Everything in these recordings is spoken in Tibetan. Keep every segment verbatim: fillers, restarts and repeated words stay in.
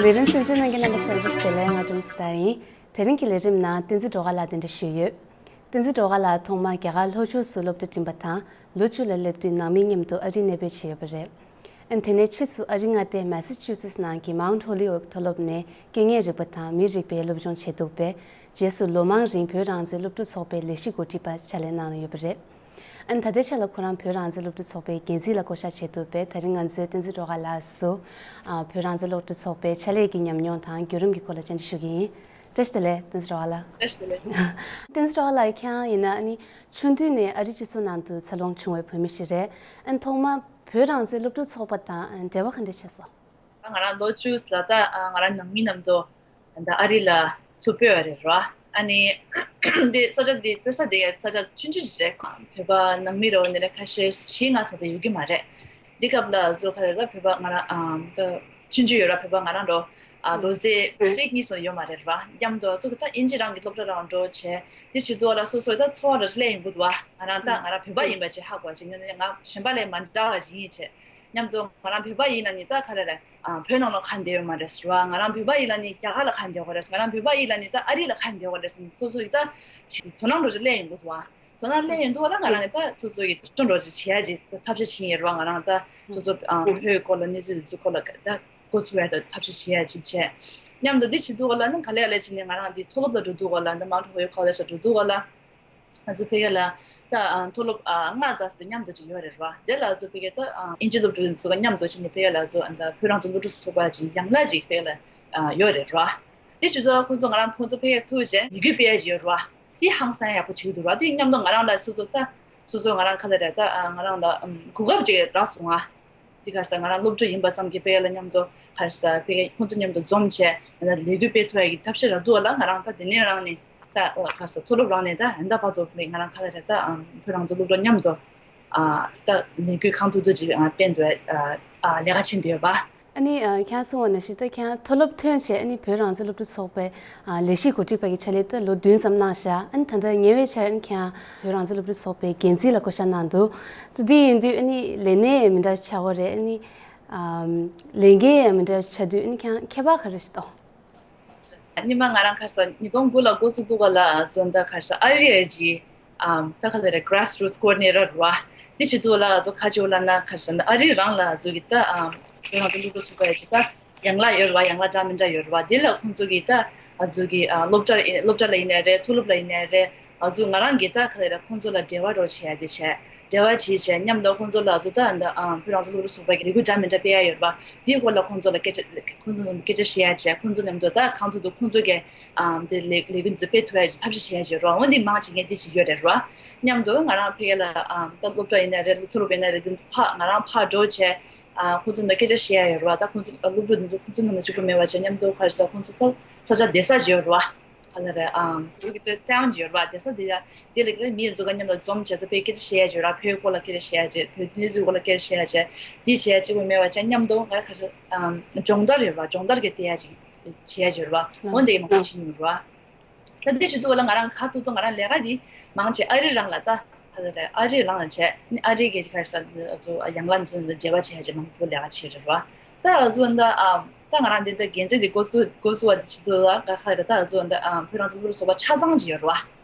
བོད་རིགས་ཚན་རྩལ་ནང་གི་རྣམ་པ་ཚོ་ལ་བདེ་ལེགས། ང་ཀྲུང་སི་ཏཱ་ཡིན། དེ་རིང་གི་ལས་རིམ་ནང་བསྟན་འཛིན་སྒྲོལ་དཀར་ལགས་གདན་འདྲེན་ཞུས་ཡོད། བསྟན་འཛིན་སྒྲོལ་དཀར་ལགས་ཐོག་མར་རྒྱ་གར་ལྷོ་ཕྱོགས་སུ་སློབ་གྲྭ་འགྲིམས་པ་དང་། ལོ་བཅུ་ལ་སླེབས་དུས་ནང་མི་མཉམ་དུ་ཨ་རིར་གནས་སྤོས་བྱས་ཡོད་པ་རེད། ཨ་ནི་དེ་ནས་ཕྱིས་སུ་ཨ་རིའི་མངའ་སྡེ་མ་ས་ཅུ་སེ་ནང་གི་མའུན་ཧོ་ལི་ཝུད་མཐོ་སློབ་ནས་སྐད་གཉེར་རིག་པ་དང་མིའི་རིག་པའི་སློབ་སྦྱོང་བྱས་འདུག་པས། རྗེས་སུ་ལོ་མང་རིང་བོད་རང་བཙན་སློབ་ཕྲུག་ཚོགས་པའི་ལས་གཞི་འགོ་ཁྲིད་པ་ཕྱག་ལས་གནང་ཡོད་པ་རེད། ཨ་ནི་ད་ལྟའི་ཆ་ལ་ཁོ་རང་བོད་རང་བཙན་སློབ་ཕྲུག་ཚོགས་པའི་འགན་འཛིན་ལ་བསྐོ་བཞག་བྱས་འདུག་པས། ད་རིང་ང་ཚོས་བསྟན་འཛིན་སྒྲོལ་དཀར་ལགས་སུ། ཨ། བོད་རང་བཙན་སློབ་ཕྲུག་ཚོགས་པའི་ཕྱག་ལས་ཀྱི་ཉམས་མྱོང་དང་བརྒྱུད་རིམ་གྱི་སྐོར་ལ་བཅར་འདྲི་ཞུ་གི་ཡིན། བཀྲ་ཤིས་བདེ་ལེགས། བསྟན་འཛིན་སྒྲོལ་དཀར་ལགས། བཀྲ་ཤིས་བདེ་ལེགས། བསྟན་འཛིན་སྒྲོལ་དཀར་ལགས། ཁྱེད་རང་ཡིན་ན་ཨ་ནི་ཆུང་དུས་ནས་ཨ་རིའི་སྤྱི་ཚོགས་ནང་དུ་འཚར་ལོངས་བྱུང་བའི་བོད་མི་ཞིག་རེད། ཨ་ནི་ཐོག་མར་བོད་རང་བཙན་སློབ་ཕྲུག་ཚོགས་པ་དང་འབྲེལ་བ་ག་འདྲ་བྱས་སོང་། ང་རང་ལོ་བཅུ་ལ་ད་ང་རང་ནང་མི་མཉམ་དུ་ད་ཨ་རི་ལ་ཚུར་སྤོས་པ་རེད་ར། ཨ་ནི་འདི་ས་ཆ་འདི་སྤོས་ས་འདི་ས་ཆ་ཆུང་ཆུང་ཞིག་རེད། བོད་པ་ནང་མི་རོ་ནི་རེད། ཁ་ཤས་བཞི་ལྔ་ཙམ་དེ་ཡོད་ཀྱི་མ་རེད། འདི་སྐབས་ལ་བཟོ་ཁ་ལ་ད་བོད་པ་ང་རང་ཨམ་ད་ཆུང་ཆུང་ཡོད་ར། བོད་པ་ང་རང་རོ་ཨ་ལོ་ཚད་གཅིག་གཉིས་ཙམ་ཡོད་མ་རེད་ར། མཉམ་དུ་ཚུར་ད་དབྱིན་ཇི་རང་གི་སློབ་གྲྭ་རང་འགྲོ་བྱས་དེ་བྱེད་དུས་ལ་སོ་སོ་ད་འཚོ་བ་ར་ལས་ཡོང་གི་འདུག་བ། ང་རང་ད་ང་རང་བོད་པ་ཡིན་པ་ཅིག་ཧ་གོ་བ་ཅིག་ནི་ང་གཞན་པ་ལས་མ་འདྲ་བ་ཞིག་ཡིན་བྱས། མཉམ་དུ་ང་རང་བོད་པ་ཡིན་ལ་ནི་ད་ག་རེ་རེད། ཨ་བོད་ནང་ལ་ག་འདྲ་ཡོད་མ་རེད་ཟེར་བ། ང་རང་བོད་པ་ཡིན་ལ་ནི་རྒྱ་གར་ལ་ག་འདྲ་ཡོད་རེད། ང་རང་བོད་པ་ཡིན་ལ་ནི་ད་ཨ་རི་ལ་ག་འདྲ་ཡོད་རེད་ཟེར་ནས་སོ་སོ་ཡི་ད་དོ་སྣང་འགྲོ་ཅིག་སླེབས་ཡོང་གི་འདུག་བ། དོ་སྣང་སླེབས་ཡོང་དུས་ལ་ང་རང་ནི་ད་སོ་སོ་ཡི་ཅུང་འགྲོ་ཅིག་བྱེད་ཡ་ཅིག་ཐབས་ཤེས་བྱེད་ཡིན་རེད་བ། ང་རང་ད་སོ་སོ་ཨ་བོད་ཡི་སྐོར་ལ་གནས་ཚུལ་དེ་ཚོའི་སྐོར་ལ་ད་འགོ་ཚུགས་ཡ་ད་ཐབས་ཤེས་བྱེད་ཡ་ཅིག་བྱས། མཉམ་དུ་འདི་བྱེད་དུས་ལ་ནི་ག་ལེ་ག་ལེ་བྱས་ནས་ང་རང་འདི་མཐོ་སློབ་ལ་འགྲོ་དུས་ལ་ད་མའུན་ཧོ་ལི་ཝུད་ཀོ་ལེཇ་ལ་འགྲོ་དུས་ལ། ང་ཚོ་ཕ་གི་ལ་ད་ཨ་མཐོ་སློབ་ཨ་ལྔ་ཙམ་ཞིག་མཉམ་དུ་ཅིག་ཡོད་རེད་བ། དེ་ལ་ང་ཚོ་ཕ་གི་ད་ཨ་དབྱིན་ཇི་སློབ་ཕྲུག་ཚོ་མཉམ་དུ་ཕྱིན་ནས་ཕ་གི་ལ་ང་ཚོ་ཨ་ད་བོད་རང་བཙན་སློབ་ཕྲུག་ཚོགས་པ་ཅིག་ཡང་ལ་ཅིག་ཕ་གི་ལ་ཨ་ཡོད་རེད་བ། དེ་བྱེད་དུས་ཁོང་ཚོ་ང་རང་ཁོང་ཚོ་ཕ་གི་ཐུག་རྗེས་ཡི་གེ་སྤེལ་ཡ་ཅིག་ཡོད་རེད་བ། དེ་ཧང་སང་ཡག་པོ་བྱེད་ཀྱི་འདུག་བ། དེ་མཉམ་དུ་ང་རང་ལ་སོ་སོ་ད་སོ་སོ་ང་རང་ག་ལ་རེད་ད་ཨ་ང་རང་ལ་ཨམ་གོ་སྐབས་ཅིག་རག་སོང་ང་། འདི་ག་ས་ང་རང་སློབ་ཕྲུག་ཡིན་པ་ཙམ་གྱིས་ཕ་གི་ལ་མཉམ་དུ་ག་རེ་ཟ་ཕ་གི་ཁོང་ཚོ་མཉམ་དུ་འཛོམས་བྱས་ཡང་ན་ལས་འགུལ་སྤེལ་ཐུབ་ཡ་གི་ཐབས་ཤེས་རག་འདུག་བ་ལ། ང་རང་ད་དེ་ནས་རང་ནས་ད་ག་རེ་ཟ་མཐོ་སློབ་རང་ནས་ད་ཡང་ད་བར་དུ་ང་རང་ག་ལ་རེད་ད་ཨམ་བོད་རང་བཙན་སློབ་གྲྭ་མཉམ་དུ་ཨ་ད་ལས་འགུལ་གང་ཐུབ་ཐུབ་ཅིག་ཨ་སྤེལ་འདོད་ཨ་ཨ་ལས་ཀ་བྱེད་འདོད་པ། ཨ་ནི་ཨ་ཁྱེད་རང་གསུངས་པ་ནང་བཞིན་ད་ཁྱེད་རང་མཐོ་སློབ་ཐོན་བྱས་ཨ་ནི་བོད་རང་བཙན་སློབ་ཕྲུག་ཚོགས་པའི་ཨ་ལས་གཞི་འགོ་ཁྲིད་པ་གི་ཕྱག་ལས་ད་ལོ་བདུན་ཙམ་གནང་ཤག་ཨ་ནི་ད་ལྟ་ཉེ་བའི་ཆར་ཨ་ནི་ཁྱེད་རང་བོད་རང་བཙན་སློབ་ཕྲུག་ཚོགས་པའི་འགན་འཛིན་ལ་བསྐོ་བཞག་གནང་འདུག་ད་དེ་ཡིན་དུས་ཨ་ནི་ལས་གནས་མི་འདྲ་བ་ཆགས་ཀྱི་རེད། ཨ་ནི་ཨམ་ལས་འགན་ཡང་མི་འདྲ་བ་ཆགས་དུས་ཨ་ནི་ཁྱེད་རང་ཁྱད་པར་ག་རེ་ཞིག་འདུག་སྔོན་མ་ང་རང་ག་རེ་ཟ་ཉིས་སྟོང་དགུ་ལ་འགོ་བཙུགས་དུས་ལ་ང་ཚོ་ད་ག་རེ་ཟ་ཨ་རི་ཨེ་ཇི་ཨམ་ད་ག་ལ་རེད་grassroots coordinator་རེད་བ། འདི་བྱེད་དུས་ལ་ང་ཚོ་ག་རེ་བྱེད་ལབ་ན་ག་རེ་ཟ་ཨ་རི་རང་ལ་ང་ཚོ་གི་ད་ཨམ་ང་ཚོ་སློབ་ཕྲུག་ཚོགས་པ་ཨེ་ཇི་ད་ཡན་ལག་ཡོད་རེད་བ། ཡན་ལག་འདྲ་མི་འདྲ་ཡོད་རེད་བ། འདི་ལ་ཁོང་ཚོ་གི་ད་ང་ཚོ་གི་ཨ་སློབ་གྲྭ་སློབ་གྲྭ་ལ་ཡིན་ནའི་རེད། མཐོ་སློབ་ལ་ཡིན་ནའི་རེད། ང་ཚོ་ང་རང་གིས་ད་ག་རེ་རེད་ཁོང་ཚོ་ལ་འབྲེལ་བ་རོགས་བྱེད་ཡ་དེ་བྱས། འབྲེལ་བ་བྱེད་བྱས་མཉམ་དུ་ཁོང་ཚོ་ལ་ང་ཚོ་ད་ད་ཨ་བོད་རང་བཙན་སློབ་ཕྲུག་ཚོགས་པ་གི་ལས་འགུལ་འདྲ་མི་འདྲ་སྤེལ་ཡ་ཡོད་རེད་བ། དེའི་སྐོར་ལ་ཁོང་ཚོ་ལ་སྐད་ཆ་ཁོང་ཚོ་ལ་སྐད་ཆ་བཤད་ཡ་བྱས། ཁོང་ཚོ་མཉམ་དུ་ད་གང་ཐུབ་ཐུབ་ཁོང་ཚོ་གི་ཨ་དེ་ལས་ལས་འགུལ་འདི་ཚོ་སྤེལ་ཐུབ་ཡ་ཅིག་ཐབས་ཤེས་བྱེད་ཡ་ཅིག་ཡོད་རེད་བ། འོན་ཏེ་མང་ཆེ་ངས་འདི་བྱེད་ཀྱི་ཡོད་རེད་བ། མཉམ་དུ་ང་རང་ཕ་གི་ལ་ཨ་ད་སློབ་གྲྭ་ཡིན་ན་རེད། མཐོ་སློབ་ཡིན་ན་རེད། འདི་ཚོ་ཕ་ང་རང་ཕར་འགྲོ་བྱས་ཨ་ཁོང་ཚོ་ལ་སྐད་ཆ་བཤད་ཡ་ཡོད་རེད་བ། ད་ཁོང་ཚོ་སློབ་ཕྲུག་འདི་ཚོ་ཁོང་ཚོ་ནང་ལ་གཅིག་པུ་མེད་པ་བྱས་མཉམ་དུ་ག་རེ་ཟ་ཁོང་ཚོ་ད་ས་ཆ་བསྡད་ས་ཅིག་ཡོད་རེད་བ། ག་ལ་རེད། ཨམ་ཟུག་གི་ཏེ་ཙང་ཅི་ཡོད་ར། དེ་ས་དེ་ཡ་དེ་ལ་གི་མི་ཟུག་ག་མཉམ་ལ་འཛོམས་བྱས་ཚེ་བོད་སྐད་ཆ་བཤད་ཡ་ཅིག་ཡོད་ར། བོད་སྐོར་ལ་སྐད་ཆ་བཤད་ཡ་ཅིག་བོད་གནས་ཚུལ་སྐོར་ལ་སྐད་ཆ་བཤད་ཡ་ཅིག་དེ་བྱས་ཡ་ཅིག་པོ་མེད་པ་བྱས་མཉམ་དུ་ང་ག་ས་ཨམ་སྦྱོང་བརྡར་ཡོད་ར། སྦྱོང་བརྡར་གི་དེ་ཡ་ཅིག་བྱས་ཡ་ཅིག་ཡོད་ར། འོན་ཏེ་མང་ཆེ་ཡོད་ར། ད་དེ་བྱེད་དུས་ལ་ང་རང་ག་ཐུག་ཐུག་ང་རང་ལས་ཀ་དེ་མང་ཆེ་ཨ་རི་རང་ལ་ད་ད་ད་ཨ་རི་རང་ལ་བྱས་ཨ་རི་གི་ག་ས་ཡང་ལ་འཛུལ་འབྲེལ་བ་བྱས་ཡ་ཅིག་མང་པོ་ལས་ཀ་བྱས་ར་ར། ད་ཨ་ཟུ་འདི་ཨམ་ད་ང་རང་འདི་འདི་འགན་འཛིན་འདི་འགོ་ཚུགས་འགོ་ཚུགས་པ་འདི་ཕྱི་དྲོ་ལ་ག་ཁ་རེད། ད་ཨ་ཟུ་འདི་ཨམ་བོད་རང་བཙན་སློབ་ཕྲུག་ཚོགས་པ་ཆ་ཚང་ཅིག་ཡོད་རེད་བ།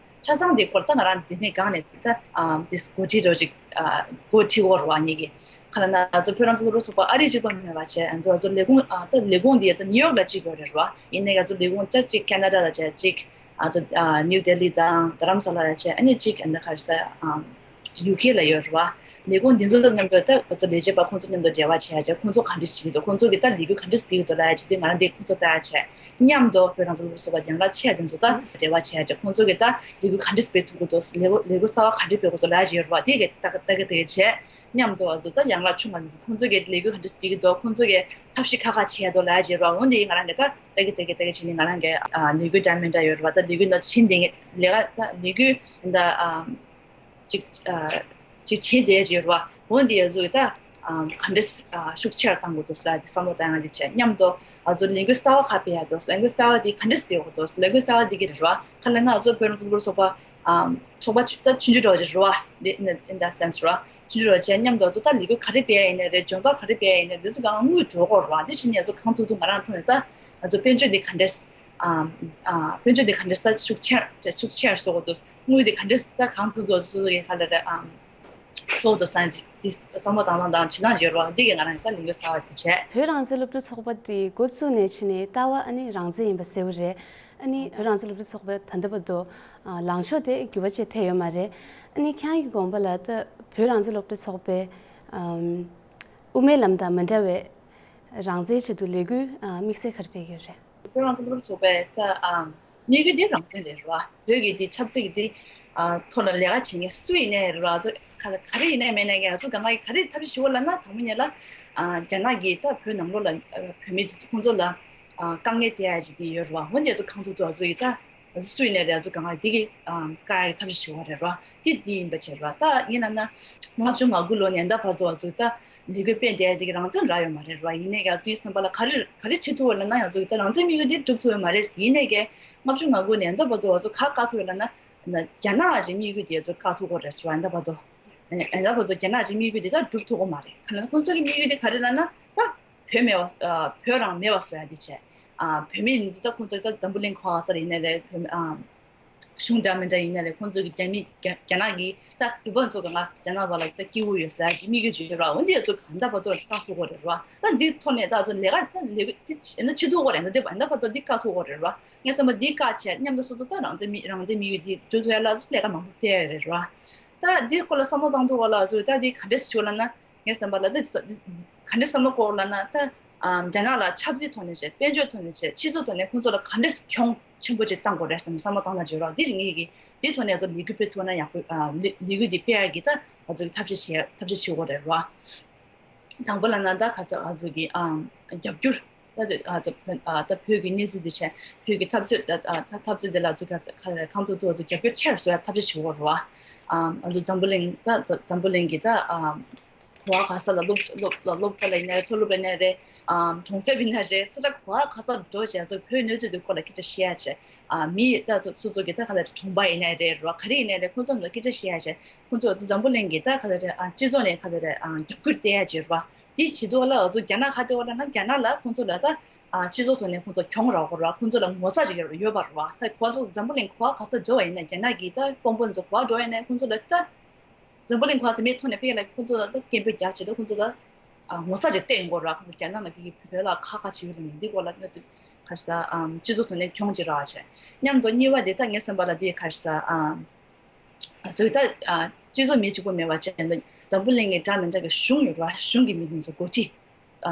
ཆ་ཚང་འདི་སྐོར་ད་ང་རང་འདི་ནས་སྒང་ནས་ད་ཨམ་འདི་འགོ་ཁྲིད་འགྲོ་ཅིག་ཨ་འགོ་ཁྲིད་འོར་བ་ཉིད་ཀྱི་ཁ་ལ་ན་ཨ་ཟུ་བོད་རང་བཙན་སློབ་ཕྲུག་ཚོགས་པ་ཨ་རི་གཅིག་པ་མེད་པ་བྱས། ཨ་ཟུ་ཨ་ཟུ་ལས་ཁུངས་ཨ་ད་ལས་ཁུངས་འདི་ད་ནིའུ་ཡོག་ལ་གཅིག་ཡོད་རེད་བ། ཡིན་ནའི་ཨ་ཟུ་ལས་ཁུངས་ཅག་ཅིག་ཁེ་ན་ཌ་ལ་བྱས་ཅིག་ཨ་ཙི་ཨ་ནིའུ་ལྡི་ལི་དང་རྡ་རམ་ས་ལ་ལ་བྱས། ཨ་ནི་གཅིག་ཨ་ནི་ག་རེ་ཟེར་ཨམ་ཡུ་ཁེ་ལ་ཡོད་རེད་བ། ལས་ཁུངས་འདི་ཚོ་མཉམ་དུ་ད་ཁོ་ཚོ་ལས་བྱེད་པ་ཁོང་ཚོ་མཉམ་དུ་འབྲེལ་བ་བྱས་བྱས། ཁོང་ཚོ་ག་འདྲས་བྱེད་ཀྱི་འདུག་ཁོང་ཚོ་གི་ད་ལས་འགུལ་ག་འདྲས་སྤེལ་གྱི་འདུག་ལབ་ཡ་ཅིག་དེ་ང་རང་འདི་ཁོང་ཚོ་ལྟ་ཡ་བྱས། མཉམ་དུ་བོད་རང་བཙན་སློབ་ཕྲུག་ཚོགས་པ་རྒན་ལགས་ཆེ་བ་དེ་ཚོ་ད་འབྲེལ་བ་བྱས་བྱས། ཁོང་ཚོ་གི་ད་ལས་འགུལ་ག་འདྲས་སྤེལ་ཐུབ་ཀྱི་འདུག་ལས་འགུལ་ལས་འགུལ་གསར་བ་ག་འདྲས་སྤེལ་དགོས་འདུག་ལབ་ཡ་ཅིག་ཡོད་རེད་བ། དེ་གི་ད་གི་ད་གི་དེ་གི་བྱས། མཉམ་དུ་ང་ཚོ་ད་ཡང་ལ་ཆུང་བ་ཁོང་ཚོ་གི་ལས་འགུལ་ག་འདྲས་སྤེལ་གྱི་འདུག་ཁོང་ཚོ་གི་ཐབས་ཤེས་ཁ་ཁ་བྱས་འདུག་ལབ་ཡ་ཅིག་ཡོད་རེད་བ། འོན་ཏེ་ང་རང་གི་ད་ད་གི་ད་གི་ད་གི་བྱས་ནས་ང་རང་གི་ཨ་ལས་འགུལ་འདྲ་མི་འདྲ་ཡོད་རེད་བ། ད་ལས་འགུལ་ནང་ཕྱིན་དེ་ལས་ཀ་ད་ལས་འགུལ་ད་ཨ། ཅིག་ཨ་ཅིག་བྱེད་བསྡད་ཀྱི་ཡོད་རེད་བ། འོན་ཏེ་ང་ཚོ་གི་ད་ཨ་ག་འདྲས་ཨ་ཤུགས་ཆེར་གཏང་དགོས་འདུག་ཟེར་ཏེ་བསམ་བློ་བཏང་ཡ་འདི་བྱས། མཉམ་དུ་ང་ཚོ་ལས་འགུལ་གསར་བ་ག་སྤེལ་ཡ་འདུག་ལས་འགུལ་གསར་བ་འདི་ག་འདྲས་སྤེལ་དགོས་འདུག་ལས་འགུལ་གསར་བ་འདི་གི་རེད་བ། ཁ་ལ་ན་ང་ཚོ་བོད་རང་བཙན་སློབ་ཕྲུག་ཚོགས་པ་ ཨམ་ཚོགས་པ་ཆུ་ད་ཆུང་ཆུང་འདྲ་བོ་ཅིག་རེད་བ། འདི་in the- in that sense རེད་བ། ཆུང་ཆུང་འདྲ་བོ་བྱས་མཉམ་དུ་ང་ཚོ་ད་ལས་འགུལ་ག་རེ་སྤེལ་ཡ་ཡིན་ནའི་རེད། སྦྱོང་བརྡར་ག་རེ་སྤེལ་ཡ་ཡིན་ནའི་རེད། འདི་ཚོ་གང་དངུལ་འགྲོ་གི་རེད་བ། འདི་བྱས་ནས་ང་ཚོ་གང་ཐུབ་ཐུབ་ང་རང་ཐོག་ནས་ད་ང་ཚོ་དཔལ་འབྱོར་འདི་ག་འདྲས་ཨམ་ཨ་དཔལ་འབྱོར་འདི་ག་འདྲས་ད་ཤུགས་ཆེར་ཤུགས་ཆེར་བཟོ་དགོས་འདུག་དངུལ་འདི་ག་འདྲས་ད་གང་ཐུབ་ཐུབ་སོ་སོ་གི་ག་ལ་རེད་ཨམ་གསོག་དང་ས་འདི་བསམ་བློ་བཏང་སྟངས་དང་བྱེད་སྟངས་ཡོད་རེད་བ། འདི་གི་ང་རང་ད་ལས་འགུལ་གསར་བ་འདི་བྱས། བོད་རང་བཙན་སློབ་ཕྲུག་ཚོགས་པ་འདི་འགོ་བཙུགས་ནས་ཕྱིན་ནས་ལྟ་བ་ཨ་ནི་རང་བཙན་ཡིན་པ་གསལ་པོ་རེད། ཨ་ནི་བོད་རང་བཙན་སློབ་ཕྲུག་ཚོགས་པའི་ད་ལྟ་བར་དུ་ཨ་ལངས་ཕྱོགས་དེ་འགྱུར་བ་ཅིག་ཐེབས་ཡོད་མ་རེད། ཨ་ནི་ཁྱེད་རང་གི་དགོངས་པ་ལ་ད་བོད་རང་བཙན་སློབ་ཕྲུག་ཚོགས་པའི་ཨམ་དབུ་མའི་ལམ་དང་མི་འདྲ་བའི་རང་བཙན་ཆེད་དུ་ལས་འགུལ་ཨ་དམིགས་བསལ་ག་རེ་སྤེལ་གྱི་ཡོད་རེད། བོད་རང་བཙན་སློབ་ཕྲུག་ཚོགས་པའི་ད་ཨམ་དམིགས་ཡུལ་དེ་རང་བཙན་རེད་ར། བོད་ཀྱི་དེ་ཆབ་སྲིད་ཀྱི་དེ་ཨ་ཐོག་ལ་ལས་ཀ་བྱེད་མཁན་སུ་ཡིན་ནའི་རེད་ར། ག་ག་རེ་ཡིན་ནའི་མེད་ནའི་ང་ཚོ་གང་ག་གིས་ག་རེ་ཐབས་ཤེས་ཞུ་བ་ལབ་ན། དང་པོ་ཉིད་ལ་ཨ་རྒྱ་ནག་གིས་ད་བོད་ནང་ལོགས་ལ་ཨ་བོད་མི་དེ་ཚོ་ཁོང་ཚོ་ལ་ཨ་དཀའ་ངལ་སྟེར་ཡ་ཅིག་དེ་ཡོད་རེད་བ། འོན་ཏེ་ང་ཚོ་གང་ཐུབ་ཐུབ་ང་ཚོ་ཡིས་ད་ང་ཚོ་སུ་ཡིན་ནའི་རེད། ང་ཚོ་གང་ག་དེ་གི་ཨ་བཀག་ཡ་གི་ཐབས་ཤེས་ཞུ་བ་རེད་ར། དེ་དེ་ཡིན་པ་བྱས་ར། ད་ཡིན་ལབ་ན་ལྔ་བཅུ་ང་དགུ་ལོ་ནས་ད་བར་དུ་ང་ཚོ་ད་ལས་འགུལ་སྤེལ་བསྡད་ཡ་དེ་གི་རང་བཙན་རག་ཡོད་མ་རེད་ར། ཡིན་ནའི་ང་ཚོའི་སེམས་པ་ལ་ག་རེ་ག་རེ་བྱེད་ཐུབ་པ་ལབ་ན་ང་ཚོ་གི་ད་རང་བཙན་དམིགས་ཡུལ་དེ་སྒྲུབ་ཐུབ་ཡོད་མ་རེད། ཡིན་ནའི་གི་ལྔ་བཅུ་ང་དགུ་ནས་ད་བར་དུ་ང་ཚོ་ག་བཀག་ཐུབ་ཡོད་ལབ་ན། རྒྱ་ནག་གི་དམིགས་ཡུལ་དེ་ཚོ་བཀག་ཐུབ་ཀྱི་རེད་ཟེར་བ། ཨ་ནི་ད་བར་དུ་རྒྱ་ནག་གི་དམིགས་ཡུལ་དེ་ད་སྒྲུབ་ཐུབ་ཀྱི་མ་རེད། ག་ལ་ཁོང་ཚོ་གི་དམིགས་ཡུལ་དེ་ག་རེ་ལབ་ན། ད་བོད་མེད་པ་ཨ་བོད་རང་མེད་པ་བཟོ་ཡ་དེ་བྱས། ཨ་བོད་མི་ཡིན་ད་ཁོང་ཚོ་ད་འཛམ་བུ་གླིང་ག་པར་ཡིན་ནའི་རེད། བོད་མི་ཨ་གཞུང་འདྲ་མི་འདྲ་ཡིན་ནའི་རེད། ཁོང་ཚོ་གི་རྒྱ་མི་རྒྱ་རྒྱ་ནག་གི་ད་བོད་པ་ཚོ་གང་ག་རྒྱ་ནག་པ་ལ་ད་སྐྱིད་པོ་ཡོད་ཟེར་ཡ་གི་དམིགས་ཡུལ་ཅིག་ཡོད་ར། འོན་ཏེ་ཚོ་གང་ད་བར་དུ་བཀག་ཐུབ་ཀྱི་རེད་ར། ད་འདི་ཐོག་ནས་ད་ཚོ་ལས་ཀ་ད་ལས་ཀ་དེ་བྱས་ན་བྱེད་ཐུབ་ཀྱི་རེད། འདི་ད་ད་བར་དུ་འདི་བཀག་ཐུབ་ཀྱི་རེད་ར། ངས་བསམ་པ་འདི་བཀག་བྱས་མཉམ་དུ་སོ་སོ་ད་རང་བཙན་མི་རང་བཙན་དམིགས་ཡུལ་འདི་སྒྲུབ་ཐུབ་ཡ་ལ་ལས་ཀ་མང་པོ་སྤེལ་ཡ་རེད་ར། ད་འདི་སྐོར་ལ་བསམ་བློ་བཏང་ཐུབ་པ་ལ་ཚོ་ད་འདི་ག་འདྲས་ཞུ་ལབ་ན། ངས་བསམ་པ་ལ་ད་ག་འདྲས་བསམ་བློ་འཁོར་ལབ་ན། ད་ཨམ་རྒྱ་ནག་ལ་ཆབ་སྲིད་ཐོག་ནས་བྱས། དཔལ་འབྱོར་ཐོག་ནས་བྱས། སྤྱི་ཚོགས་ཐོག་ནས་ཁོང་ཚོ་ལ་ག་འདྲས་གྱོང་ཆེན་པོ་ཅིག་བཏང་དགོས་རེད་བསམ་བསམ་བློ་བཏང་ན་བརྗོད་རོགས། འདི་ཞིག་ངེད་ཀྱིས་འདི་ཐོག་ནས་ང་ཚོ་ལས་འགུལ་སྤེལ་ཐུབ་ན་ཡག་པོ། ཨ་ལས་ལས་འགུལ་འདི་སྤེལ་ཡག་གི་ད་ང་ཚོ་གི་ཐབས་ཤེས་བྱེད་ཐབས་ཤེས་བྱེད་དགོས་རེད་རོ། དང་པོ་ལབ་ན་ད་ག་ཚོད་ང་ཚོ་གི་ཨམ་རྒྱབ་སྐྱོར། ད་ང་ཚོ་བོད་ཨ་ད་བོད་ཀྱི་གནས་ཚུལ་འདི་བྱས། བོད་ཀྱི་འཐབ་རྩོད་ད་ད་འཐབ་རྩོད་འདི་ལ་ང་ཚོ་ག་ཚོད་ག་ཚོད་གང་ཐུབ་ཐུབ་ང་ཚོ་རྒྱབ་སྐྱོར་ཆེར་བཟོ་ཡ་ཐབས་ཤེས་བྱེད་དགོས་རེད་རོ། ཨམ་ང་ཚོ་འཛམ་བུ་གླིང་ད་འཛམ་བུ་གླིང་གི་ད་ཨམ་ག་བ་ག་ས་ལ་སློབ་སློབ་སློབ་གྲྭ་ལ་ཡིན་ན་རེད། མཐོ་སློབ་ལ་ཡིན་ན་རེད། ཨམ་གྲོང་གསེབ་ཡིན་ན་རེད། ས་ཆ་ག་བ་ག་ས་འགྲོ་བྱས་ཚོ་བོད་གནས་ཚུལ་དེ་སྐོར་ལ་སྐད་ཆ་བཤད་ཡ་བྱས། ཨ་མི་ད་ཚོ་སོ་སོ་གི་ད་ག་ལ་རེད། གྲོང་པ་ཡིན་ན་རེད་རོ། ག་རེ་ཡིན་ན་རེད། ཁོང་ཚོ་ལ་སྐད་ཆ་བཤད་ཡ་བྱས། ཁོང་ཚོ་འཛམ་བུ་གླིང་གི་ད་ག་ལ་རེད། ཨ་སྤྱི་ཚོགས་ནས་ག་ལ་རེད། ཨ་རྒྱབ་སྐྱོར་སྟེར་ཡ་བྱས་རོ། དེ་བྱེད་དུས་ལ་ང་ཚོ་རྒྱ་ནག་ག་དེ་བ་ལ་ན་རྒྱ་ནག་ལ་ཁོང་ཚོ་ལ་ད་ཨ་སྤྱི་ཚོགས་ཐོག་ནས་ཁོང་ཚོ་གྱོང་རག་གི་རོ། ཁོང་ཚོ་ལ་ངོ་ཚ་ཅིག་ཡོད་པ་རོ། ད་ཁོང་ཚོ་འཛམ་བུ་གླིང་ག་བ་ག་ས་འགྲོ་བ་ཡིན་ན། རྒྱ་ནག་གི་ད་དཔོན་པོ་ཚོ་ག་བ་འགྲོ་བ་ཡིན་ན་ཁོང་ཚོ་ལ་ད། འཛམ་བུ་གླིང་ག་ས་མི་ཐོག་ནས་ཕེབས་ལ་ཁོང་ཚོ་ལ་ད་སྐད་འབོད་རྒྱག་ཆེད་དུ་ཁོང་ཚོ་ལ་ཨ་ངོ་ཚ་ཅིག་བསྟན་དགོས་ར། ཁོང་ཚོ་རྒྱ་ནག་ལ་ཕེབས་ཕེབས་ལ་ཁག་ཁག་ཅིག་ཡོད་རེད། འདི་སྐོར་ལ་ང་ཚོ་ག་རེ་ཟ་ཨམ་སྤྱི་ཚོགས་ཐོག་ནས་གྱོང་ཅིག་རག་བྱས། མཉམ་དུ་གཉིས་པ་དེ་ད་ངས་བསམ་པ་ལ་འདི་ག་རེ་ཟ་ཨམ་ང་ཚོ་ད་ཨ་སྤྱི་ཚོགས་མི་གཅིག་པོ་མེད་པ་བྱས་ན་འཛམ་བུ་གླིང་གི་འདྲ་མི་འདྲ་གི་གཞུང་ཡོད་ར། གཞུང་གི་མི་དེ་ཚོ་འགོ་ཁྲིད། ཨ་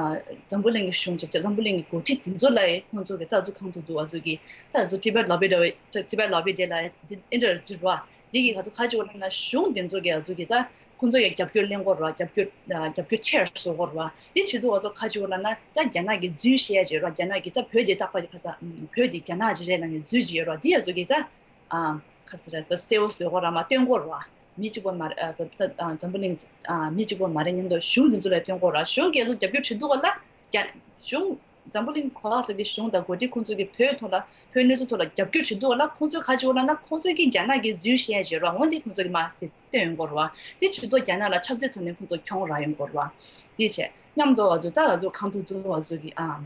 འཛམ་བུ་གླིང་གི་གཞུང་ཆེ་ཆེ་འཛམ་བུ་གླིང་གི་འགོ་ཁྲིད་དེ་ཚོ་ལ་ཡང་ཁོང་ཚོ་གི་ད་ཚོ་གང་ཐུབ་ཐུབ་ང་ཚོ་གི་ད་ཚོ་ཊི་བེཊ་ལོ་བི་འདྲ་བའི་ཊི་བེཊ་ལོ་བི་འདྲ་ལ་འདི་ཨེ་འདྲ་ཅིག་ར། འདི་གི་ང་ཚོ་ག་ཅིག་བ་ལབ་ན་གཞུང་དེ་ཚོ་གི་ང་ཚོ་གི་ད་ཁོང་ཚོ་ཡང་རྒྱབ་སྐྱོར་ལེན་དགོས་ར། རྒྱབ་སྐྱོར་རྒྱབ་སྐྱོར་ཆེར་བཟོ་དགོས་ར། འདི་བྱེད་དུས་ང་ཚོ་ག་ཅིག་བ་ལབ་ན་ད་རྒྱ་ནག་གི་རྫུན་བཤད་ཡ་ཅིག་ར། རྒྱ་ནག་གི་ད་བོད་དེ་རྟག་པར་ག་ས་བོད་དེ་རྒྱ་ནག་ཅིག་རེད་ལབ་ནས་རྫུན་ཅིག་ཡོད་ར། འདི་ང་ཚོ་གི་ད་ཨ་ག་ཚོད་རེད། ད་གསལ་བོ་བཟོ་དགོས་ར། མ་སྟོན་དགོས་ར། མི་གཅིག་པོ་མ་རེད། ཨ་ད་ཨ་འཛམ་བུ་གླིང་ཨ་མི་གཅིག་པོ་མ་རེད། མཉམ་དུ་གཞུང་འདི་ཚོ་ལ་སྟོན་དགོས་ར། གཞུང་གི་ང་ཚོ་རྒྱབ་སྐྱོར་བྱེད་དུས་ག་ལ་རྒྱ་གཞུང་འཛམ་བུ་གླིང་ག་པ་ཚོ་གི་གཞུང་དང་འགོ་ཁྲིད་ཁོང་ཚོ་གི་བོད་ཐོག་ལ་བོད་གནས་ཚུལ་ཐོག་ལ་རྒྱབ་སྐྱོར་བྱེད་དུས་ག་ལ་ཁོང་ཚོས་ག་ཅིག་བ་ལབ་ན་ཁོང་ཚོས་ཀྱི་རྒྱ་ནག་གི་རྫུན་བཤད་བྱེད་ར། འོན་ཏེ་ཁོང་ཚོ་གི་མ་དེ་སྟོན་ཡོང་དགོས་ར། དེ་བྱེད་དུས་རྒྱ་ནག་ལ་འཐབ་རྩོད་ཐོག་ནས་ཁོང་ཚོ་གྱོང་རག་ཡོང་དགོས་ར། དེ་བྱས་མཉམ་དུ་ང་ཚོ་ད་ང་ཚོ་གང་ཐུབ་ཐུབ་ང་ཚོ་གི་ཨ།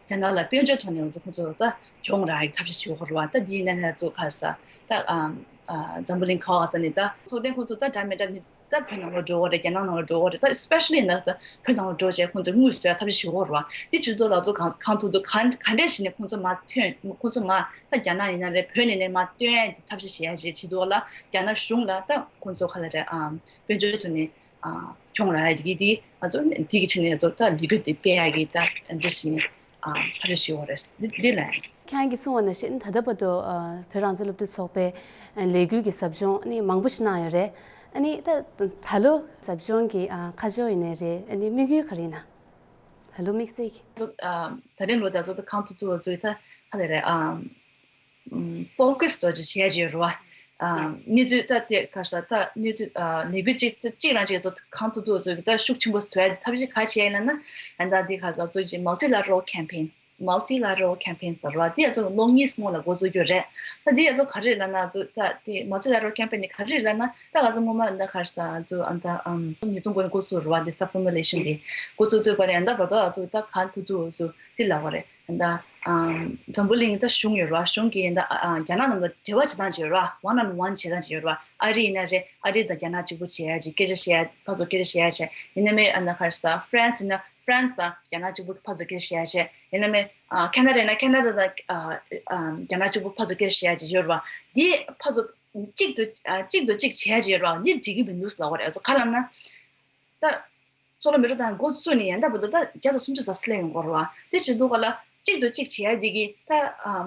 རྒྱ་ནག་ལ་དཔལ་འབྱོར་ཐོག་ནས་ང་ཚོ་ཁོང་ཚོ་ད་གྱོང་རག་ཡག་ཐབས་ཤེས་བྱེད་དགོས་རེད་བ། ད་འདི་ཡིན་ན་ང་ཚོ་ག་རེ་ཟ་ད་ཨམ་ཨ་འཛམ་བུ་གླིང་ག་པ་ག་ས་ནས་ད་ཚོགས་ཐེངས་ཁོང་ཚོ་ད་འདྲ་མི་འདྲ་མི་ད་བོད་ནང་ལ་འགྲོ་དགོས་རེད། རྒྱ་ནག་ནང་ལ་འགྲོ་དགོས་རེད། ད་especially ན་ད་བོད་ནང་ལ་འགྲོ་བྱས་ཁོང་ཚོས་དངུལ་བཟོ་ཡག་ཐབས་ཤེས་བྱེད་དགོས་རེད་བ། འདི་བྱེད་དུས་ང་ཚོ་གང་གང་ཐུབ་ཐུབ་གང་ག་འདྲས་བྱས་ནས་ཁོང་ཚོ་མར་ཐོན། ཁོང་ཚོ་མར་ད་རྒྱ་ནག་ཡིན་ན་རེད། བོད་ནས་ནས་མར་ཐོན་ཡག་ཐབས་ཤེས་བྱེད་ཡག་ཅིག་བྱེད་དུས་ལ་རྒྱ་ནག་གཞུང་ལ་ད་ཁོང་ཚོ་ག་ལ་རེད་ཨམ་དཔལ་འབྱོར་ཐོག་ནས། ཨ་གྱོང་རག་ཡག་དེ་གི་དེ་ང་ཚོ་འདི་གི་ཆ་ནས་ང་ཚོ་ད་ལས་འགུལ་དེ་སྤེལ་ཡག་གི་ད་འདྲ་ཞིག་ནས་ཨ་ཕ་རེ་ཞུ་བ་རེད། འདི་འདི་ལ་ཡང་། ཁྱེད་རང་གིས་གསུངས་པ་ནང་བཞིན་ད་ལྟ་བར་དུ་ཨ་བོད་རང་བཙན་སློབ་ཕྲུག་ཚོགས་པའི་ཨ་ལས་འགུལ་གྱི་ཟབ་སྦྱོང་ཨ་ནི་མང་པོ་ཞིག་གནང་ཡོད་རེད། ཨ་ནི་ད་ད་ལོ་ཟབ་སྦྱོང་གི་ཨ་ཁ་ཕྱོགས་ཡིན་ནའི་རེད། ཨ་ནི་དམིགས་ཡུལ་ག་རེ་ཡིན་ན། ད་ལོ་དམིགས་བསལ་གྱི། ང་ཚོ་ཨ་ད་རིང་ལོ་ད་ཚོ་ད་གང་ཐུབ་ཐུབ་ང་ཚོས་ད་ག་རེ་རེད་ཨ། ཨམ་focus འདྲ་ཅིག་བྱས་བྱས་རེད་བ། ཨམ་གནས་ཚུལ་ད་དེ་ག་རེ་ཟ་ད་གནས་ཚུལ་ཨ་ལས་འགུལ་གཅིག་གཅིག་རང་གཅིག་ཚོ་གང་ཐུབ་ཐུབ་ཚོ་གི་ད་ཤུགས་ཆེན་པོ་བཟོ་ཡ་ཐབས་ཤེས་ག་བྱས་ཡིན་ལབ་ན། ཨ་ད་འདི་ག་རེ་ཟ་ཚོ་གཅིག་multilateral campaign Multilateral Campaign ཟེར་བ་དེ་ཡ་ཚོ་ལོ་གཉིས་སྔོན་ལ་འགོ་བཙུགས་རྒྱུ་རེད། ད་དེ་ཡ་ཚོ་ག་རེ་ལབ་ན་ཚོ་ད་དེ་Multilateral Campaign ནི་ག་རེ་ལབ་ན་ད་ང་ཚོ་སྔོན་མ་ད་གར་ས་ཚོ་ཨ་ད་ཨམ་ཉིས་སྟོང་དགུ་ནས་འགོ་བཙུགས་རེད་བ། འདི་Sub Formulation དེ་འགོ་བཙུགས་དུས་བར་ཡང་ད་བར་དུ་ཨ་ཚོ་ད་གང་ཐུབ་ཐུབ་ཚོ་དེ་ལབ་པ་རེད། ད་ཨམ་འཛམ་བུ་གླིང་ད་གཞུང་ཡོད་རེད་བ། གཞུང་གིས་ད་ཨ་རྒྱ་ནག་ནང་ལ་འབྲེལ་བ་བྱེད་སྟངས་ཅིག་ཡོད་རེད་བ། One on one བྱེད་སྟངས་ཅིག་ཡོད་རེད་བ། ཨ་རི་ཡིན་ན་རེད། ཨ་རི་དང་རྒྱ་ནག་གཅིག་པུ་བྱེད་ཡ་ཅིག་སྐད་ཆ་བཤད་ཡ་ཕར་ཚུར་སྐད་ཆ་བཤད་ཡ་བྱས། ཡིན་ན་མེད་ཨ་ན་གར་ས་France ཡིན་ན་France དང་རྒྱ་ནག་གཅིག་པུ་ཕར་ཚུར་སྐད་ཆ་བཤད་ཡ་བྱས། ཡིན་ན་མེད་ཨ་Canada ཡིན་ན་Canada དང་ཨ་ཨ་རྒྱ་ནག་གཅིག་པུ་ཕར་ཚུར་སྐད་ཆ་བཤད་ཡ་ཅིག་ཡོད་རེད་བ། འདི་ཕར་ཚུར་གཅིག་ཏུ་ཨ་གཅིག་ཏུ་གཅིག་བྱེད་ཡ་ཅིག་ཡོད་རེད་བ། འདི་འགྲིག་གི་མི་འདུག་ཟེར་ལབ་པ་རེད། ཨ་ཚོ་ག་ལབ་ན། ད་སོ་ལོ་མི་རོ་དང་འགོ་བཙུགས་ནས་ཡན་ད་བར་དུ་ད་བརྒྱ་དང་སུམ་ཅུ་ཙམ་སླེབས་ཡོང་གི་རེད་བ། དེ་བྱེད་དུས་ག་ལ་གཅིག་ཏུ་གཅིག་བྱེད་ཡ་དེ་གི་ད་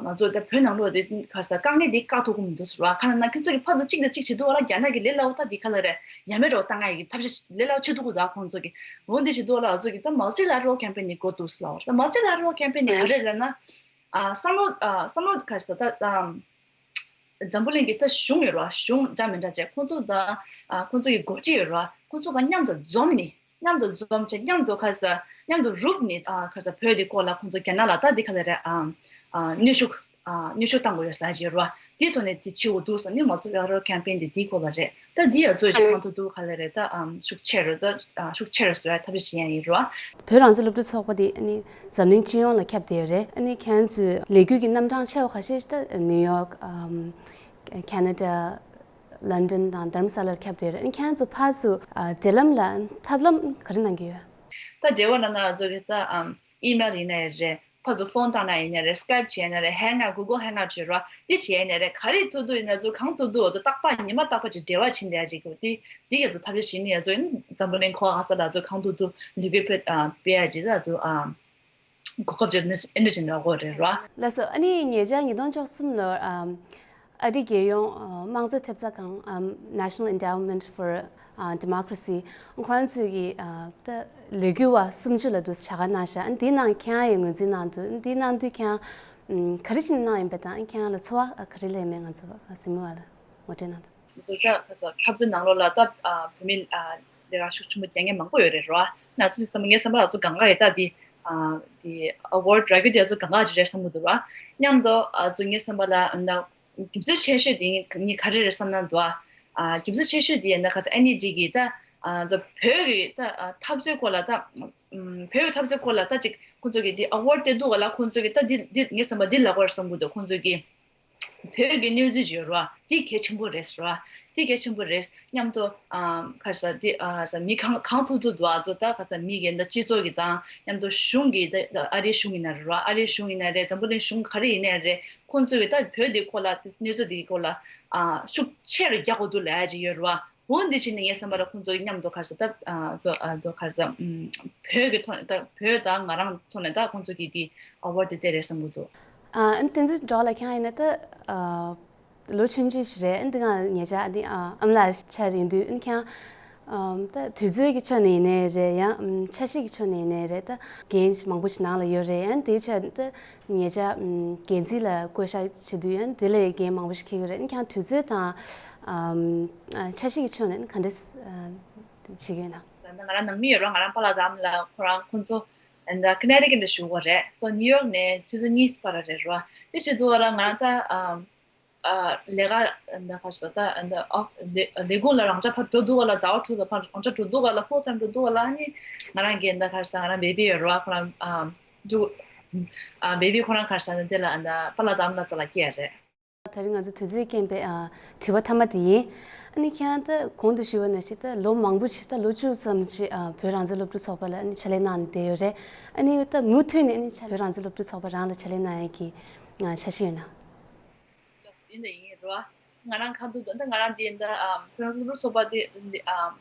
ང་ཚོ་ད་བོད་ནང་ལོགས་དེ་ག་ས་དཀའ་ངལ་དེ་བཀག་ཐུབ་ཀྱི་མི་འདུག་ཟེར་བ། ག་ལབ་ན་ཁྱེད་ཚོ་གི་ཕར་ཚུར་གཅིག་དང་གཅིག་བྱེད་དུས་ག་ལ་རྒྱ་ནག་གི་ལས་སླ་བོ་ད་དེ་ག་ལ་རེད། ཡ་མེད་རོ་ད་ང་ཡི་ཐབས་ཤེས་ལས་སླ་བོ་བྱེད་ཐུབ་ཀྱི་ད་ཁོང་ཚོ་གི་འོ་འདི་བྱེད་དུས་ག་ལ་ང་ཚོ་གི་ད་Multilateral Campaign ནི་འགོ་འདུག་ཟེར་ལབ་པ་རེད། ད་Multilateral Campaign ནི་ག་རེ་རེད་ན། ཨ་བསམ་བློ་ཨ་བསམ་བློ་ག་ས་ད་ཨམ། འཛམ་བུ་གླིང་གི་ད་གཞུང་ཡོད་རེད་བ། གཞུང་འདྲ་མི་འདྲ་བྱས་ཁོང་ཚོ་དང་ཨ་ཁོང་ཚོ་གི་འགོ་ཁྲིད་ཡོད་རེད་བ། ཁོང་ཚོ་ག་མཉམ་དུ་འཛོམས་ནས་མཉམ་དུ་འཛོམས་བྱས་མཉམ་དུ་ག་ས་མཉམ་དུ་རུབ་ནས་ཨ་ག་ས་བོད་དེ་སྐོར་ལ་ཁོང་ཚོ་རྒྱ་ནག་ལ་ད་དེ་ག་ལ་རེད་ཨ་ཨ་གནོན་ཤུགས་ཨ་གནོན་ཤུགས་བཏང་དགོས་ཡོད་ས་ཞིག་ཡོད་རེད་བ། དེའི་ཐོག་ནས་དེ་བྱེད་དགོས་འདུག་ཟེར་ནས་Multilateral Campaign དེ་དེའི་སྐོར་ལ་རེད། ད་འདི་ཡ་ཚོ་ཞིག་གང་ཐུབ་ཐུབ་ག་ལ་རེད་ད་ཨམ་ཤུགས་ཆེ་རུ་ད་ཨ་ཤུགས་ཆེ་རུ་བཟོ་ཡ་ཐབས་ཤེས་བྱེད་ཡ་ཡིན་རེད་བ། བོད་རང་བཙན་སློབ་ཕྲུག་ཚོགས་པ་དེ་ནི་འཛམ་གླིང་སྤྱི་ཡོངས་ལ་ཁྱབ་བསྡད་ཡོད་རེད། ཨ་ནི་ཁྱེད་ཚོས་ལས་འགུལ་གྱི་རྣམ་གྲངས་ཆེ་བ་ཁ་ཤས་ཤིག་ད་ནིའུ་ཡོག་ཨམ་ཁེ་ན་ཌ། ལན་ཌན་དང་དྷརམ་ས་ལར་ཁྱབ་བསྡད་ཡོད་རེད། ཨ་ནི་ཁྱེད་ཚོ་ཕར་ཚུར་ཨ་འབྲེལ་ལམ་ལ་ཐབས་ལམ་ག་རེ་གནང་གི་ཡོད། ད་འབྲེལ་བ་གནང་ན་ང་ཚོ་གི་ད་ཨམ་ཨི་མེལ་ཡིན་ན་ཡང་རེད། ཕར་ཚུར་ཕོན་བཏང་ན་ཡིན་ན་རེད། སི་ཀའེབ་བྱས་ན་རེད། ཧེང་ཨའུ་ཊི་གུ་གལ་ཧེང་ཨའུ་ཊི་བྱས་རེད་བ། འདི་བྱས་ན་རེད། ག་རེ་ཐུབ་ཐུབ་ཡིན་ན་ཚོ་གང་ཐུབ་ཐུབ་ང་ཚོ་རྟག་པར་ཉི་མ་རྟག་པར་ཅིག་འབྲེལ་བ་བྱེད་བསྡད་ཡ་ཅིག་གི་འདི་འདི་ག་ཚོ་ཐབས་ཤེས་བྱེད་ནི་ང་ཚོ་ཡིན། འཛམ་བུ་གླིང་ག་པར་ག་ས་ལ་ཚོ་གང་ཐུབ་ཐུབ་ལས་འགུལ་སྤེལ་ཨ་སྤེལ་ཡ་ཅིག་ད་ཚོ་ཨ་གོ་སྐབས་ཅིག་ཨེ་འདྲ་ཞིག་འདྲ་དགོས་རེད་ར། ལགས་སོ། ཨ་ནི་ཉེ་ཆར་ཉིས་སྟོང་བཅུ་གསུམ་ལོར་ཨམ་ཨ་རིའི་རྒྱལ་ཡོངས་ཨ་དམངས་གཙོའི་ཐེབས་རྩ་ཁང་ཨམ་National Endowment for ཨ་Democracy ཁོ་རང་ཚོས་ཀྱི་ཨ་ད་ལས་འགུལ་བ་སུམ་ཅུ་ལ་དུ་བྱ་དགའ་གནང་ཤག་ཨ་ནི་དེའི་ནང་ཁྱེད་རང་ཡང་ངོས་འཛིན་གནང་འདུག་ཨ་ནི་དེའི་ནང་དུ་ཁྱེད་རང་ཨམ་ག་རེ་བྱས་ནས་གནང་ཡིན་པ་དང་ཨ་ནི་ཁྱེད་རང་ལ་ཚོར་བ་ཨ་ག་རེ་སླེབས་མེད་ང་ཚོ་ཨ་གཟིགས་མོ་བ་ལ་ངོ་སྤྲོད་གནང་དང་། ང་ཚོ་ད་ག་ས་འཐབ་རྩོད་ནང་ལོགས་ལ་ད་ཨ་བོད་མི་ཨ་ལས་ཀ་ཤུགས་ཆེན་པོ་རྒྱག་མཁན་མང་པོ་ཡོད་རེད་ར། ང་ཚོ་བསམ་ངའི་བསམ་པ་ལ་ཚོ་གང་ག་ཡི་ད་དེ་ཨ་དེ་ཨ་ཝརཌ་རག་རྒྱུ་དེ་ཚོ་གང་ག་ཅིག་རེད་བསམ་གི་འདུག་ར། མཉམ་དུ་ཨ་ཚོ་ངའི་བསམ་པ་ལ་ཨ་ན་རྒྱུ་མཚན་ཆེ་ཤོས་དེ་ངས་ག་རེ་རེད་བསམ་ན་འདུག་ཨ། རྒྱུ་མཚན་ཆེ་ཤོས་དེ་ཡིན་ན་ག་ས་ཨ་ནི་ཅིག་གིས་ད་ཨ་ཚོ་བོད་ཀྱི་ད་ཨ་འཐབ་རྩོད་སྐོར་ལ་ད་ཨམ་བོད་ཀྱི་འཐབ་རྩོད་སྐོར་ལ་ད་ཅིག་ཁོང་ཚོ་གིས་དེ་ཨ་ཝརཌ་དེ་འདུག་ག་ལ་ཁོང་ཚོ་གིས་ད་དེ་དེ་ངའི་བསམ་པ་དེ་ལབ་དགོས་རེད་བསམ་གི་འདུག་ཁོང་ཚོ་གིས། བོད་ཀྱི་གནས་ཚུལ་ཅིག་ཡོད་རེད་བ། དེ་གལ་ཆེན་པོ་རེད་ཟེར་བ། དེ་གལ་ཆེན་པོ་རེད། མཉམ་དུ་ཨ་ག་རེ་ཟེར་དེ་ཨ་ཟེར་མི་གང་གང་ཐུབ་ཐུབ་འདུག་ཨ་ཚོ་ད་ག་ཚ་མི་གི་འདི་སྤྱི་ཚོགས་ཀྱི་དང་མཉམ་དུ་གཞུང་གི་ད་ད་ཨ་རིའི་གཞུང་ཡིན་ན་རེད་བ། ཨ་རིའི་གཞུང་ཡིན་ན་རེད། འཛམ་བུ་གླིང་གཞུང་ག་རེ་ཡིན་ནའི་རེད། ཁོང་ཚོས་ད་བོད་འདི་སྐོར་ལ་དེ་གནས་ཚུལ་འདི་སྐོར་ལ་ཨ་ཤུགས་ཆེ་རུ་རྒྱག་དགོས་འདུག་ལབ་ཡ་ཅིག་ཡོད་རེད་བ། འོ་འདི་བྱས་ནས་ངའི་བསམ་པ་ལ་ཁོང་ཚོ་མཉམ་དུ་ག་རེ་ཟེར་ད་ཨ་ཚོ་ཨ་ཚོ་ག་རེ་ཟེར་ཨམ་བོད་ཀྱི་ཐོག་ནས་ད་བོད་དང་ང་རང་ཐོག་ནས་ད་ཁོང་ཚོ་གི་དེ་ཨ་ཝརཌ་དེ་དེ་རེད་བསམ་གི་འདུག་ཨ་ཨ་ནི་བསྟན་འཛིན་སྒྲོལ་ལགས་ཁྱེད་རང་ཡིན་ན་ད་ཨ་ལོ་ཆུང་ཆུང་ཞིག་རེད། ཨ་ནི་འདི་ང་ཉེ་ཆར་ཨ་ནི་ཨ་ཨམ་ལགས་ཆགས་ཡིན་དུས་ཨ་ནི་ཁྱེད་རང་ཨམ་ད་དུས་ཚོད་ཀྱི་ཕྱོགས་ནས་ཡིན་ནའི་རེད། ཡང་ཨམ་འཆར་གཞི་གི་ཕྱོགས་ནས་ཡིན་ནའི་རེད། ད་འགན་མང་པོ་ཞིག་ནང་ལ་ཡོད་རེད། ཨ་ནི་དེའི་ཆ་ད་ཉེ་ཆར་ཨམ་འགན་འཛིན་ལ་བསྐོ་བཞག་བྱེད་དུས་ཨ་ནི་དེ་ལས་འགན་མང་པོ་ཞིག་འཁྱེར་གྱི་རེད། ཨ་ནི་ཁྱེད་རང་དུས་ཚོད་དང་ཨམ་ཨ་འཆར་གཞི་གི་ཕྱོགས་ནས་ཨ་ནི་ག་འདྲས་ཨ་བྱེད་ཀྱི་ཡོད་ན། ད་ང་རང་ནང་མི་ཡོད་རེད། ང་རང་པཱ་ལགས་དང་ཨ་མ་ལགས་ཁོ་རང་ཁོང་ཚོ་ད་ཀ་ན་ཊི་ཀཊ་ལ་བཞུགས་ཡོད་རེད། སོ་ནིའུ་ཡོག་ནས་ཆུ་ཚོད་གཉིས་བར་རེད་ར། དེ་བྱེད་དུས་ལ་ང་རང་ད་ཨ་ཨ་ལས་ཀ་ད་ག་རེ་ཟེར་ད་ཨ་ད་ཨོ་ལས་ལས་ཁུངས་ལ་རང་འཇགས་ཕར་འགྲོ་དུས་ལ་ཟླ་བ་དྲུག་ལ་ཕར་རང་འཇགས་འགྲོ་དུས་ལ་ཧྥུལ་ཊའིམ་འགྲོ་དུས་ལ་ཨ་ནི་ང་རང་གི་ད་ག་རེ་ཟེར་ང་རང་བེ་བི་ཡོད་རེད་བ། ཁོ་རང་ཨ་འཇུ་ཨ་བེ་བི་ཁོ་རང་ག་རེ་ཟེར་ད་དེ་ལ་ཨ་ད་པཱ་ལགས་དང་ཨ་མ་ལགས་རྩ་ལ་སྐྱེལ་ཡ་རེད། ད་རིང་ང་ཚོ་དུས་ཚོད་རྐྱེན་པས་ཨ་དྲི་བ་མཐའ་མ་དེ་ཡིན། ཨ་ནི་ཁྱེད་རང་ད་གོང་དུ་ཞུས་པ་ནང་བཞིན་ད་ལོ་མང་པོ་ཞིག་ད་ལོ་བཅུ་ཙམ་ཞིག་ཨ་བོད་རང་བཙན་སློབ་ཕྲུག་ཚོགས་པ་ལ་ཨ་ནི་ཕྱག་ལས་གནང་ནས་བསྡད་ཡོད་རེད། ཨ་ནི་ད་མུ་མཐུད་ནས་ཨ་ནི་ཕྱག་བོད་རང་བཙན་སློབ་ཕྲུག་ཚོགས་པ་རང་ལ་ཕྱག་ལས་གནང་ཡས་ཀྱི་ཨ་འཆར་གཞི་ཡོད་ན། ཡིན་ད་ཡིན་རེད་བ། ང་རང་གང་ཐུབ་ཐུབ་ད་ང་རང་འདི་ད་ཨམ་བོད་རང་བཙན་སློབ་ཕྲུག་ཚོགས་པ་འདི་འདི་ཨམ་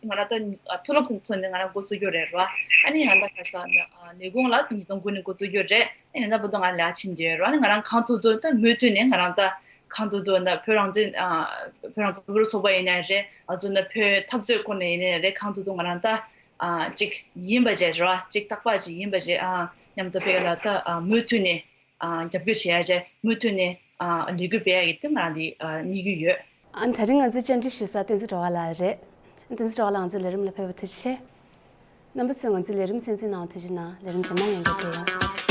ང་རང་ད་ཨ་མཐོ་སློབ་ཐོན་ནས་ང་རང་འགོ་བཙུགས་རྒྱུ་རེད་ར། ཨ་ནི་ང་ད་ག་རེ་ཟེར་ད་ཨ་ལས་ཁུངས་ལ་ཉིས་སྟོང་དགུ་ནས་འགོ་བཙུགས་རྒྱུ་རེད། ཨ་ནི་ད་བར་དུ་ང་ལས་ཕྱིན་རྒྱུ་ཡོད་ར། ཨ་ནི་ང་རང་གང་ཐུབ་ཐུབ་ད་མུ་མཐུད་ནས་ང་རང་ད་གང་ཐུབ་ཐུབ་ད་བོད་རང་བཙན་ཨ་བོད་རང་བཙན་སློབ་ཕྲུག་ཚོགས་པ་ཡིན་ནའི་རེད། ཨ་ཚོ་ད་བོད་འཐབ་རྩོད་སྐོར་ནས་ཡིན་ནའི་རེད། གང་ཐུབ་ཐུབ་ང་རང་ད་ཨ་ཅིག་ཡིན་པ་བྱས་ར་ཅིག་རྟག་པ་ཅིག་ཡིན་པ་བྱས་ཨ་མཉམ་དུ་ཕ་གི་ལ་ད་ཨ་མུ་མཐུད་ནས་ཨ་རྒྱབ་སྐྱོར་བྱེད་ཡ་བྱས་མུ་མཐུད་ནས་ཨ་ལས་འགུལ་སྤེལ་ཡ་གི་དེ་ང་རང་དེ་ཨ་དམིགས་ཡུལ་ཡོད། ཨ་ད་རིང་ང་ཚོའི་བཅར་འདྲི་ཞུ་ས་བསྟན་འཛིན་སྒྲོལ་དཀར་ལགས་རེད། བསྟན་འཛིན་སྒྲོལ་དཀར་ལགས་ང་ཚོའི་ལས་རིམ་ལ་ཕེབས་པར་ཐུགས་རྗེ་ཆེ། རྣམ་པ་ཚོས་ང་ཚོའི་ལས་རིམ་གསན་གཟིགས་གནང་བར་ཐུགས་རྗེ་གནང་། ལས་རིམ་རྗེས་མ་ཡང་བསྐྱར་མཇལ་ཡོང་།